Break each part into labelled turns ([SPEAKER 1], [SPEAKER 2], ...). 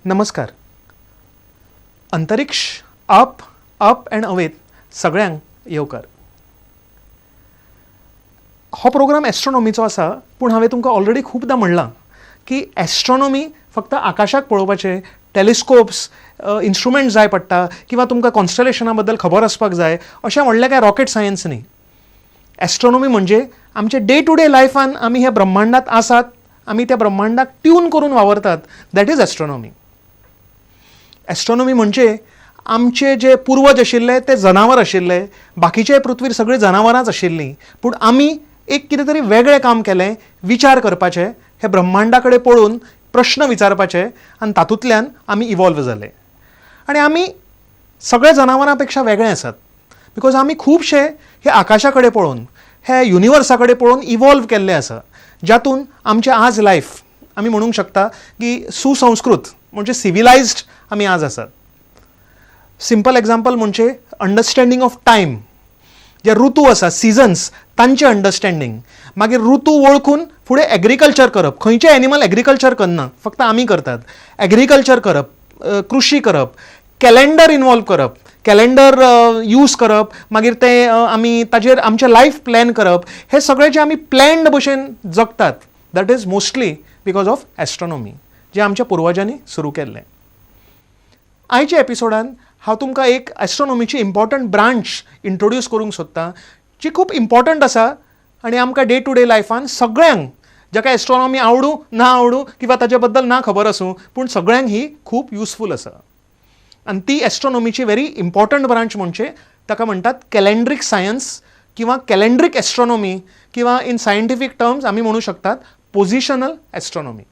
[SPEAKER 1] नमस्कार. अंतरिक्ष up up and अवेत सगळ्यांक येवकार. हो प्रोग्राम एस्ट्रॉनॉमीचो आसा, पूण हांवें तुमकां ऑलरेडी खुबदां म्हणलां की एस्ट्रॉनॉमी फक्त आकाशाक पळोवपाचें टेलिस्कोप्स, इन्स्ट्रुमेंट जाय पडटा किंवा तुमकां कॉन्स्टलेशना बद्दल खबर आसपाक जाय अशें व्हडलें कांय रॉकेट सायन्स न्ही. एस्ट्रॉनॉमी म्हणजे आमचे डे टू डे लायफान आमी ह्या ब्रह्मांडात आसात, आमी त्या ब्रह्मांडाक ट्यून करून वावरतात, that is astronomy. Astronomy म्हणजे आमचे जे पुर्वज आशिल्ले ते जनावर आशिल्ले, बाकीचे पृथ्वीर सगळीं जनावरांच आशिल्लीं, पूण आमी एक कितें तरी वेगळें काम केलें, विचार करपाचें, हे ब्रह्मांडा कडेन पळोवन प्रश्न विचारपाचे आनी तातूंतल्यान आमी इवॉल्व जाले आनी आमी सगळ्या जनावरां पेक्षा वेगळे आसात, because आमी खुबशे हे आकाशा कडेन पळोवन, हे युनिवर्सा कडेन पळोवन इवॉल्व केल्ले आसा, जातून आमचें आज लायफ आमी म्हणूंक शकता की सुसंस्कृत म्हणजे सिविलायज्ड आमी आज आसात. सिंपल एग्जाम्पल म्हणजे अंडरस्टँडींग ऑफ टायम, जे ऋतू आसा, सिजन्स, तांचें अंडरस्टँडींग, मागीर ऋतू वळखून फुडें एग्रीकल्चर करप. खंयचें एनिमल एग्रीकल्चर करना, फक्त आमी करतात. एग्रीकल्चर करप, कृशी करप, कॅलेंडर इनवॉल्व करप, कॅलेंडर यूज करप, मागीर तें आमी ताजेर आमचें लायफ प्लॅन करप, हे सगळें जें आमी प्लॅन्ड भशेन जगतात, that is mostly because of astronomy, जें आमच्या पुर्वजांनी सुरू केल्लें. आयच्या एपिसोडान हांव तुमकां एक एस्ट्रॉनॉमीची इम्पॉर्टंट ब्रांच इंट्रोड्यूस करूंक सोदतां, जी खूब इम्पॉर्टंट आसा आनी आमकां डे टू डे लायफान सगळ्यांक, जाका एस्ट्रॉनॉमी आवडूं ना आवडूं किंवा ताचे बद्दल ना खबर आसूं, पूण सगळ्यांक ही खूब युजफूल आसा. आनी ती एस्ट्रॉनॉमीची व्हेरी इम्पॉर्टंट ब्रांच म्हणजे ताका म्हणटात कॅलेंड्रीक सायन्स किंवा कॅलेंड्रीक एस्ट्रॉनॉमी किंवा इन सायंटिफीक टर्म्स आमी म्हणू शकतात पोझिशनल एस्ट्रॉनॉमी.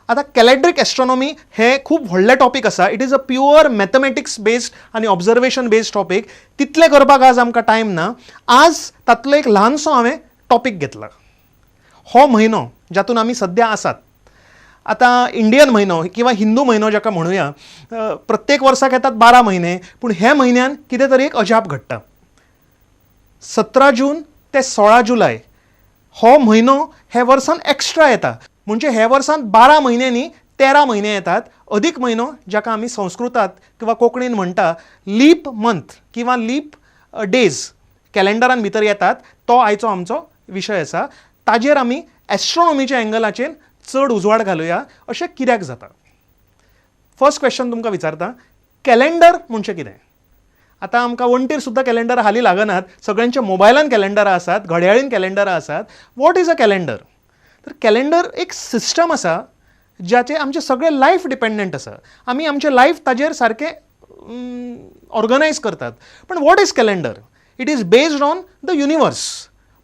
[SPEAKER 1] आतां कॅलेंड्रीक एस्ट्रॉनॉमी हे खूब व्हडलें टॉपीक आसा. It is a pure mathematics based आनी ऑब्जर्वेशन बेस्ड टॉपीक. तितलें करपाक आज आमकां टायम ना. आज तातलो एक ल्हानसो हांवें टॉपीक घेतला, हो म्हयनो जातून आमी सद्या आसात. आतां इंडियन म्हयनो किंवा हिंदू म्हयनो जाका म्हणुया, प्रत्येक वर्साक येतात 12 म्हयने, पूण हे म्हयन्यान कितें तरी एक अजाप घडटा. 17 जून ते 16 जुलय हो म्हयनो हे वर्सान एक्स्ट्रा येता. म्हणजे हे वर्सान 12 म्हयने न्ही, 13 म्हयने येतात. अदीक म्हयनो, जाका आमी संस्कृतांत किंवा कोंकणीन म्हणटा लीप मंथ किंवा लीप डेज, कॅलेंडरान भितर येतात, तो आयचो आमचो विशय आसा. ताजेर आमी एस्ट्रॉनॉमीच्या एंगलाचेर चड उजवाड घालुया. अशें कित्याक जाता? फर्स्ट क्वेश्चन तुमकां विचारता, कॅलेंडर म्हणजे कितें? आतां आमकां वण्टीर सुद्दां कॅलेंडर हालीं लागनात, सगळ्यांच्या मोबायलान कॅलेंडरां आसात, घड्याळीन कॅलेंडरां आसात. What is a calendar? तर कॅलेंडर एक सिस्टम आसा ज्याचे आमचें सगळें लायफ डिपेंडंट आसा. आमी आमचें लायफ ताजेर सारकें ऑर्गनायज करतात. पण what is calendar? It is based on the universe,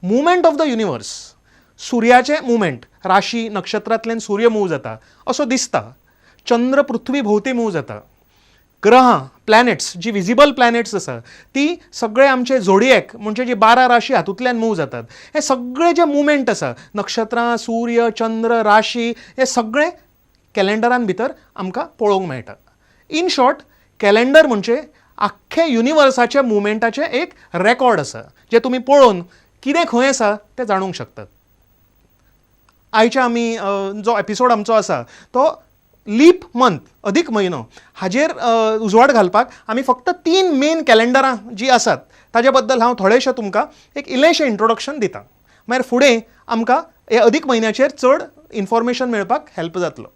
[SPEAKER 1] movement of the universe. सुर्याचें मुवमेंट, राशी नक्षत्रांतल्यान सूर्य मूव जाता असो दिसता, चंद्र पृथ्वी भोंवती मूव जाता, ग्रहां, प्लॅनेट्स, जी विजिबल प्लॅनेट्स आसा ती सगळे आमचे झोडिएक म्हणजे जी 12 राशी हातूंतल्यान मूव जातात. हे सगळे जे मुवमेंट आसा, नक्षत्रां, सूर्य, चंद्र, राशी, हे सगळे कॅलेंडरान भितर आमकां पळोवंक मेळटा. इन शॉर्ट, कॅलेंडर म्हणजे आख्खे युनिवर्साच्या मुवमेंटाचें एक रेकॉर्ड आसा, जें तुमी पळोवन कितें खंय आसा तें जाणूंक शकतात. आयच्या आमी जो एपिसोड आमचो आसा तो लीप मंथ, अदीक म्हयनो, हाजेर उजवाड घालपाक आमी फक्त तीन मेन कॅलेंडरां जीं आसात ताजे बद्दल हांव थोडेशें तुमकां एक इल्लेशें इंट्रोडक्शन दितां. मागीर फुडें आमकां हे अदीक म्हयन्याचेर चड इन्फॉर्मेशन मेळपाक हेल्प जातलो.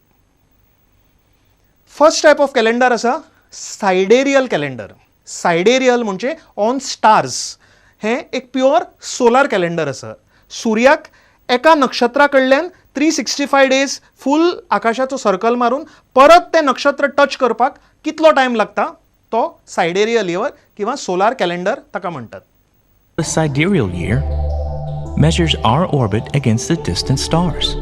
[SPEAKER 1] फर्स्ट टायप ऑफ कॅलेंडर आसा सायडेरियल कॅलेंडर. सायडेरियल म्हणजे ऑन स्टार्स. हें एक प्युअर सोलार कॅलेंडर आसा. सुर्याक एका नक्षत्रा कडल्यान 365 days फूल आकाशाचो सर्कल मारून परत तें नक्षत्र टच करपाक कितलो टायम लागता, तो सायडेरियल इयर किंवा सोलार कॅलेंडर ताका म्हणटात.
[SPEAKER 2] The sidereal year measures our orbit against the distant stars.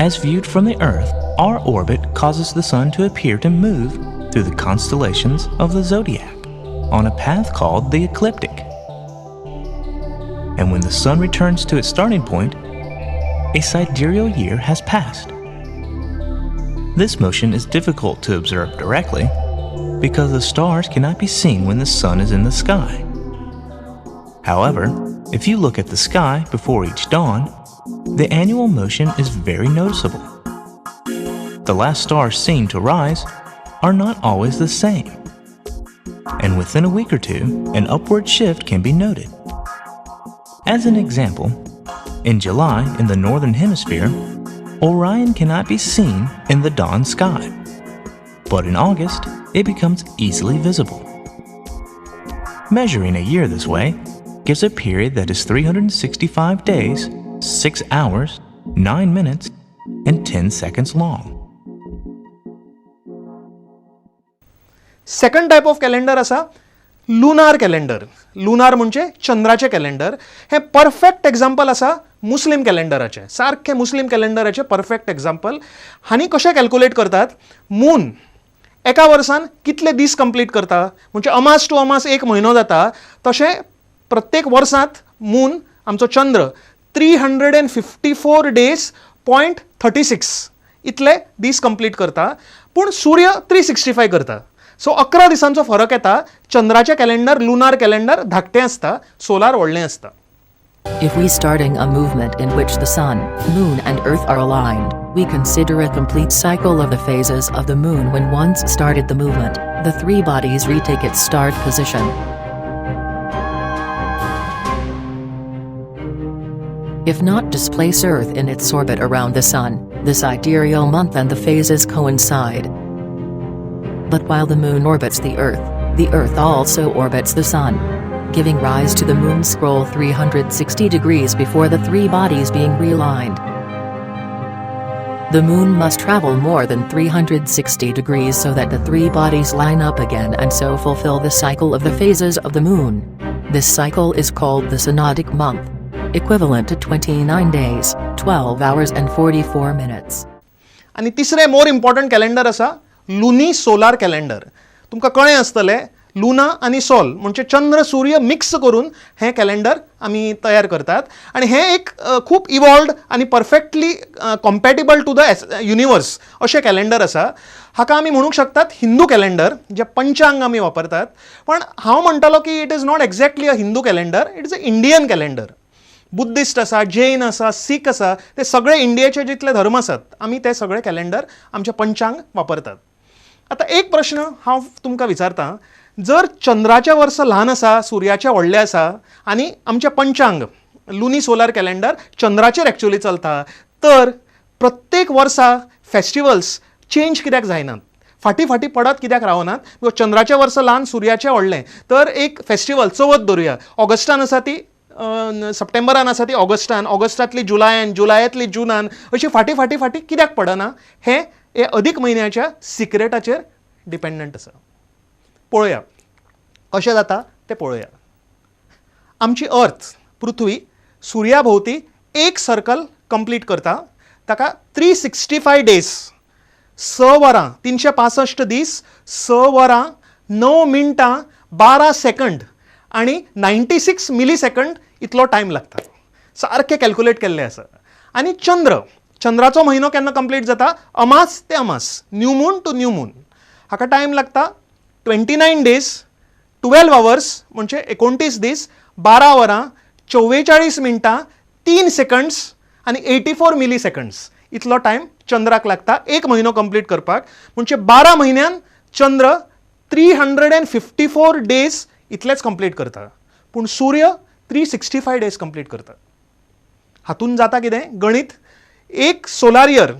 [SPEAKER 2] As viewed from the Earth, our orbit causes the Sun to appear to move through the constellations of the zodiac on a path called the ecliptic. And when the Sun returns to its starting point, a sidereal year has passed. This motion is difficult to observe directly because the stars cannot be seen when the Sun is in the sky. However, if you look at the sky before each dawn, the annual motion is very noticeable. the last star seen to rise, are not always the same. And within a week or two, an upward shift can be noted. As an example, in July in the northern hemisphere, Orion cannot be seen in the dawn sky. But in August, it becomes easily visible. Measuring a year this way gives a period that is 365 days, 6 hours, 9 minutes, and 10 seconds long.
[SPEAKER 1] Second type of calendar आसा lunar calendar. Lunar म्हणजे चंद्राचें calendar. हें perfect example आसा मुस्लीम कॅलेंडराचें, सारकें मुस्लीम कॅलेंडराचें perfect example. हांणी कशें calculate करतात, मून एका वर्सान कितले दीस कंप्लीट करता, म्हणजे अमास टू अमास एक म्हयनो जाता, तशें प्रत्येक वर्सांत मून आमचो चंद्र 354 days point 36 इतले दीस कंप्लीट करता, पूण सूर्य 365 करता. सो 11 दिसांचो फरक येता. चंद्राचें कॅलेंडर लुनार कॅलेंडर धाकटें आसता, सोलार व्हडलें आसता.
[SPEAKER 3] If we starting a movement in which the sun, moon and earth are aligned, we consider a complete cycle of the phases of the moon. When once started the movement, the three bodies retake its start position. If not displace Earth in its orbit around the sun, the sidereal month and the phases coincide. But while the moon orbits the Earth also orbits the sun, giving rise to the moon scroll 360 degrees before the three bodies being realigned. The moon must travel more than 360 degrees so that the three bodies line up again and so fulfill the cycle of the phases of the moon. This cycle is called the synodic month, equivalent to 29 days, 12 hours and 44 minutes.
[SPEAKER 1] आनी तिसरें more important calendar आसा लुनी सोलार calendar. तुमकां कळ्ळें आसतलें, लुना आनी सोल म्हणजे चंद्र सूर्य mix करून हें कॅलेंडर आमी तयार करतात आनी हें एक खूब इवॉल्ड आनी perfectly compatible to the universe अशें कॅलेंडर आसा. हाका आमी म्हणूंक शकतात हिंदू कॅलेंडर, जे पंचांग आमी वापरतात. पण हांव म्हणटलो की it is not exactly a Hindu calendar, it is a Indian calendar. Buddhist आसा, जैन आसा, सीख आसा, ते सगळे इंडियेचे जितले धर्म आसात आमी ते सगळे कॅलेंडर आमचे पंचांग वापरतात. आतां एक प्रश्न हांव तुमकां विचारतां, जर चंद्राचें वर्स ल्हान आसा, सुर्याचें व्हडलें आसा आनी आमचें पंचांग लुनी सोलार कॅलेंडर चंद्राचेर एक्चुअली चलता, तर प्रत्येक वर्सा फेस्टिवल्स चेंज कित्याक जायनात, फाटीं फाटीं पडत कित्याक रावनात? Because चंद्राचें वर्स ल्हान, सुर्याचें व्हडलें, तर एक फेस्टिवल चवथ धरुया, ऑगस्टान आसा ती सप्टेंबरान आसा ती ऑगस्टान, ऑगस्टांतली जुलायान, जुलायांतली जुनान, अशी फाटीं फाटीं फाटीं कित्याक पडना? हें हे अदीक म्हयन्याच्या सिक्रेटाचेर डिपेंडंट आसा. पळोवया कशें जाता तें पळोवया. आमची अर्थ पृथ्वी सुर्या भोंवती एक सर्कल कंप्लीट करता, ताका 365 डेज, 6 वरां 365 दीस, 6 वरां 9 मिनटां 12 सेकंड आनी 96 मिली सेकंड इतलो टायम लागता. सारकें कॅल्कुलेट केल्लें आसा. आनी चंद्र, चंद्राचो म्हयनो केन्ना कंप्लीट जाता? अमास ते अमास, new moon to new moon. हाका टायम लागता 29 डेज 12 आवर्स, म्हणजे 29 दीस 12 वरां 44 मिनटां 3 सेकंड्स आनी 84 मिली सेकंड्स इतलो टायम चंद्राक लागता एक म्हयनो कंप्लीट करपाक. म्हणजे 12 म्हयन्यान चंद्र 354 डेज इतलेच कंप्लीट करता, पूण सूर्य 365 डेज कंप्लीट करता. हातून जाता कितें गणीत, एक सोलार इयर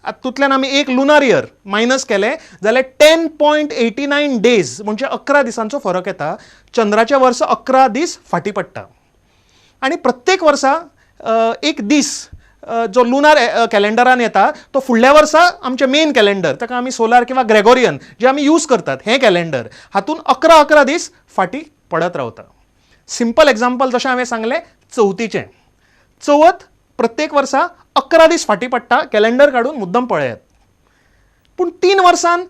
[SPEAKER 1] हातूंतल्यान आमी एक लुनार इयर मायनस केलें जाल्यार 10.89 डेज म्हणजे 11 दिसांचो फरक येता. चंद्राचें वर्स 11 दीस फाटीं पडटा. आनी प्रत्येक वर्सा एक दीस जो लुनार कॅलेंडरान येता तो फुडल्या वर्सा आमचें मेन कॅलेंडर, ताका आमी सोलार किंवा ग्रेगोरियन जे आमी यूज करतात हें कॅलेंडर, हातून 11 11 दीस फाटीं पडत रावता. सिंपल एग्जाम्पल, जशें हांवें सांगलें चवथीचें, चवथ प्रत्येक वर्सा 11 दीस फाटीं पडटा, कॅलेंडर काडून मुद्दम पळयात. पूण 3 वर्सान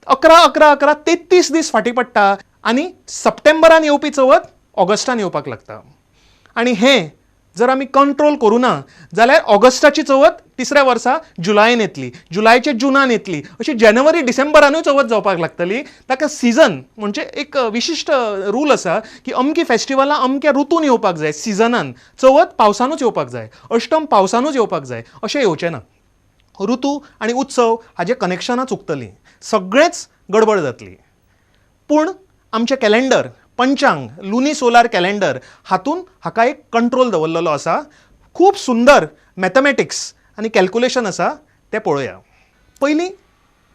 [SPEAKER 1] 11 11 11 33 दीस फाटीं पडटा आनी सप्टेंबरान येवपी चवथ ऑगस्टान येवपाक लागता. आनी हें जर आमी कंट्रोल करूं ना जाल्यार ऑगस्टाची चवथ तिसऱ्या वर्सा जुलायन येतली, जुलायचे जुनान येतली, अशी जानेवारी डिसेंबरानूय चवथ जावपाक लागतली. ताका सिजन म्हणजे एक विशिश्ट रूल आसा की अमकी फेस्टिवलां अमक्या ऋतून येवपाक जाय, सिजनान. चवथ पावसानूच येवपाक जाय, अष्टम पावसानूच येवपाक जाय, अशें येवचें ना. ऋतू आनी उत्सव हाजें कनेक्शनां चुकतलीं, सगळेंच गडबड जातली. पूण आमचें कॅलेंडर, पंचांग, लुनी सोलार कॅलेंडर हातून हाका एक कंट्रोल दवरलेलो आसा. खूब सुंदर मॅथमॅटिक्स आनी कॅल्कुलेशन आसा, तें पळोवया. पयलीं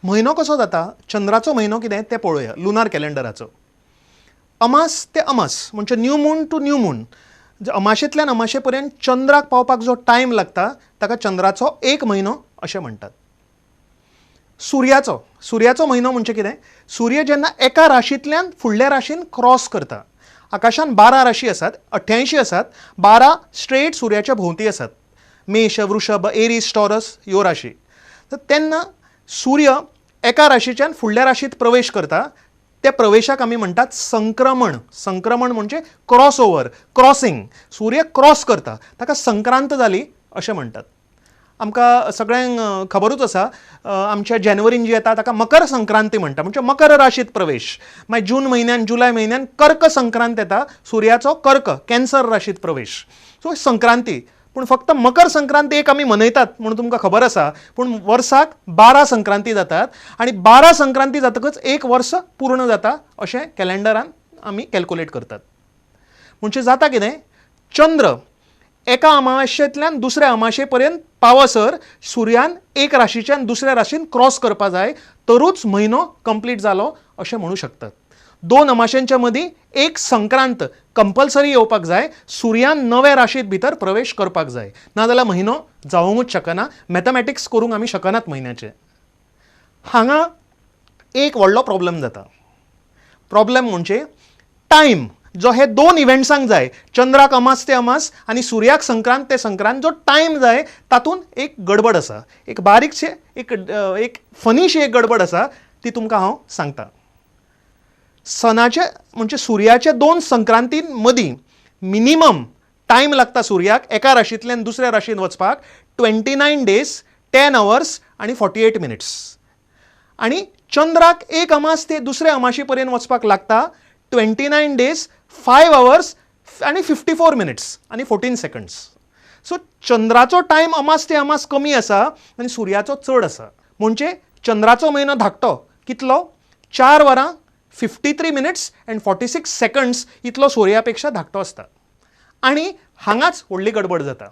[SPEAKER 1] म्हयनो कसो जाता, चंद्राचो म्हयनो कितें तें पळोवया. लुनार कॅलेंडराचो अमास ते अमास म्हणजे new moon to new moon, अमाशेंतल्यान अमाशे पर्यंत चंद्राक पावपाक जो टायम लागता ताका चंद्राचो एक म्हयनो अशें म्हणटात. सुर्याचो म्हयनो म्हणजे कितें? सूर्य जेन्ना एका राशींतल्यान फुडल्या राशीन क्रॉस करता. आकाशान 12 राशी आसात, 88 आसात, 12 स्ट्रेट सुर्याच्या भोंवती आसात, मेष, वृषभ, एरीज, टॉरस ह्यो राशी. तर तेन्ना सूर्य एका राशीच्यान फुडल्या राशींत प्रवेश करता, त्या प्रवेशाक आमी म्हणटात संक्रमण. संक्रमण म्हणजे क्रॉस ओवर, क्रॉसिंग. सूर्य क्रॉस करता ताका संक्रांत जाली अशें म्हणटात. आमकां सगळ्यांक खबरूच आसा, आमच्या जानेवारीन जी येता ताका मकर संक्रांती म्हणटा, म्हणजे मकर राशींत प्रवेश. मागीर जून म्हयन्यान, जुलय म्हयन्यान कर्क संक्रांत येता, सुर्याचो कर्क कॅन्सर राशींत प्रवेश. सो संक्रांती. पूण फक्त मकर संक्रांती एक आमी मनयतात म्हणून तुमकां खबर आसा, पूण वर्साक 12 संक्रांती जातात आनी 12 संक्रांती जातकच एक वर्स पूर्ण जाता अशें कॅलेंडरान आमी कॅल्कुलेट करतात. म्हणजे जाता कितें, चंद्र एका अमावास्येंतल्यान दुसऱ्या अमाशे पर्यंत पावसर सुर्यान एक राशीच्यान दुसऱ्या राशीन क्रॉस करपा जाय, तरूच म्हयनो कंप्लीट जालो अशें म्हणू शकतात. 2 अमाशेंच्या मदीं एक संक्रांत कंपल्सरी येवपाक जाय, सुर्यान नव्या राशींत भितर प्रवेश करपाक जाय, नाजाल्यार म्हयनो जावंकूच शकना. मॅथमॅटिक्स करूंक आमी शकनात म्हयन्याचे. हांगा एक व्हडलो प्रॉब्लम जाता. प्रॉब्लम म्हणजे टायम जो हे 2 इव्हेंट्सांक जाय, चंद्राक अमास ते अमास आनी सुर्याक संक्रांत ते संक्रांत, जो टायम जाय तातूंत एक गडबड आसा, एक बारीकशे एक फनीशी एक गडबड आसा, ती तुमकां हांव सांगता. सणाचे म्हणजे सुर्याचे 2 संक्रांतीं मदीं मिनिमम टायम लागता सुर्याक एका राशींतल्यान दुसऱ्या राशींत वचपाक 29 डेज 10 अवर्स आनी 48 मिनिट्स. आनी चंद्राक एक अमास ते दुसऱ्या अमाशी पर्यंत वचपाक लागता 29 डेज 5 अवर्स आनी 54 मिनिट्स आनी 14 सेकंड्स. सो चंद्राचो टायम अमास ते अमास कमी आसा आनी सुर्याचो चड आसा. म्हणजे चंद्राचो म्हयनो धाकटो कितलो, 4 वरां 53 मिनिट्स अँड 46 सेकंड्स इतलो सुर्या पेक्षा धाकटो आसता. आनी हांगाच व्हडली गडबड जाता.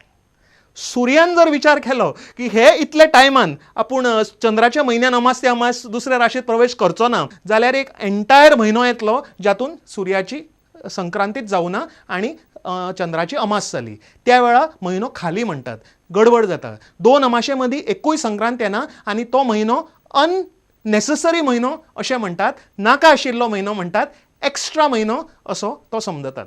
[SPEAKER 1] सुर्यान जर विचार केलो की हे इतले टायमान आपूण चंद्राच्या म्हयन्यान अमास ते अमास दुसऱ्या राशींत प्रवेश करचो ना, जाल्यार एक एंटायर म्हयनो येतलो जातून सुर्याची संक्रांतीच जावना आनी चंद्राची अमास जाली. त्या वेळार म्हयनो खाली म्हणटात, गडबड जाता. 2 अमाशे मदीं एकूय संक्रांत येना आनी तो म्हयनो अननेसेसरी म्हयनो अशें म्हणटात, नाका आशिल्लो म्हयनो म्हणटात, एक्स्ट्रा म्हयनो असो तो समजतात.